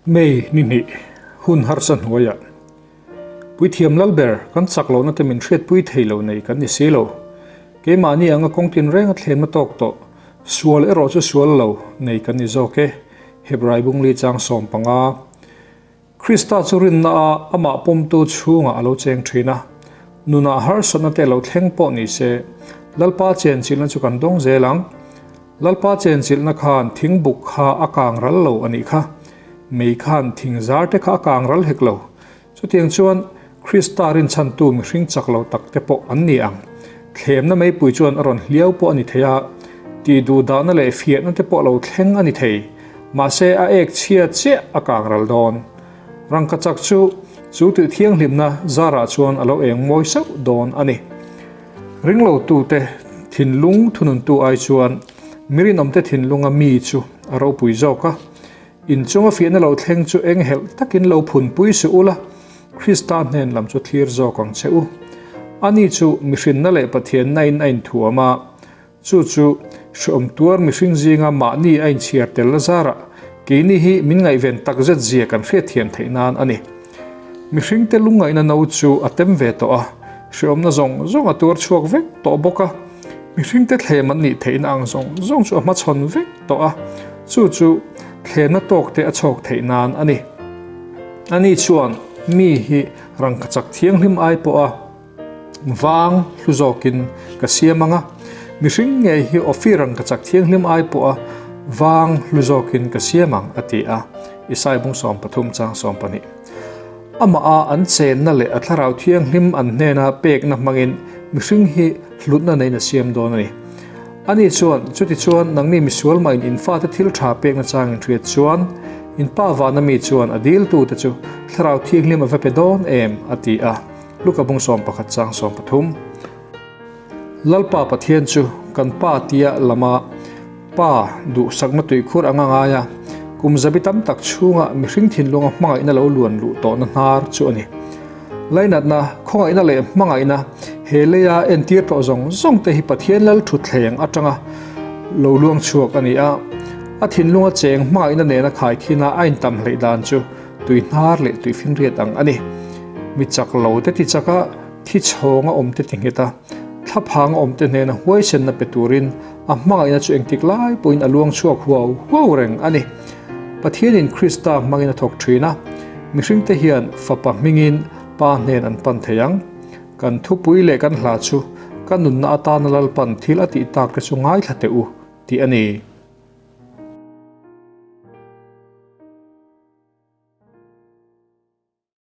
May ni hnih hun harsa hnuaiah Puithiam Lalber kan chak lohna te min hriatpui thei lo nei kan ni si lo. Keimahni anga kawng tinreng a thlenna tawk tawh, sual erawh chu sual lo nei kan ni zawk e, Hebrai bungli chang 15. Krista chu rinna a amah pawmtu chhungah a lo cheng thin a, nunah harsatna te lo thleng pawh ni se, Lalpa chenchilhna chu kan dawng zel ang. Lalpa chenchilhna khan thingbuk kha a kang ral lo a nih kha. Mei khan thing zar te kha a kang ral hek lo. Chutiang chuan Krista rinchhantu mihring chak lo tak te pawh an ni ang. Thlemna meipui chuan a rawn hliau pawh a ni thei a, tihduhdahna leh fiahna te pawh lo thleng a ni thei. Mahse a ek chhia chiah a kang ral dawn. Rangkachak chu chu tih thianghlimna zarah chuan a lo eng mawi sauh dawn a ni. Ringlotute thinlung thununtu ai chuan mirinawmte thinlunga mi chu a ropui zawk a. Inchunga fiahna lo thleng chu eng helh takin lo phunpui suh ula, Krista hnen lam chu thlir zawk ang che u. Ani chu mihrinna leh Pathianna in a inthuam a, chu chu hreawm tuar mihring zinga mahni a inchhiar tel zarah keini hi min ngaihven takzet zia kan hriatthiam theih nan a ni. Mihringte lungngaihna no chu a tem ve tawh a, hreawmna zawng zawng a tuar chhuak vek tawh bawk a, mihringte thlem an nih theihna ang zawng zawng chu a hmachhawn vek tawh a, chu chu thlemna tawk te a chhawk theih nan a ni. Ani chuan mi hi rangkachak thianghlim ai pawh a vang hlu zawkin ka siam ang a, mihring ngei hi Ophir rangkachak thianghlim ai pawh a vang hlu zawkin ka siam ang a ti a, Isai bung 13 chang 12. Amah a an chenna leh a thlarau thianghlim an hnena pekna hmangin mihring hi hlutna neiin a siam dawn a ni. Ani chuan, Chutichuan, nangni misual mahin in fate thil tha pekna chang in hriat chuan, in pa vana mi chuan a diltute chu Thlarau Thianghlim a va pe dawn em? a ti a. Luka bung 11 chang 13. Lalpa Pathian chu kan Pa tia lama Pa duhsakna tuikhur anga ngai a, kum zabi tam tak chhunga mihring thinlunga hmangaihna lo luan luh tawhna hnar chu a ni. Lainatna, khawngaihna leh hmangaihna he leia entir tawh zawng zawng te hi Pathian lal thutthleng atanga lo luang chhuak a ni a. A thinlunga cheng hmangaihna nena khaikhina a intam hleih dan chu tui hnar leh tui finriat ang a ni. Mi chak lo te ti chak a, thi chhawnga awm te ti nghet a, thlaphanga awm te hnena huaisenna pe turin a hmangaihna chu engtik lai pawhin a luang chhuak huau huau reng a ni. Pathianin Krista hmangin a thawk thin a, mihringte hian Fapa hmingin Pa hnen an pan thei ang. Kan thupui leh kan hla chu ka nunna atana Lalpan thil a tih tak te chu ngaithla teh u tih a ni.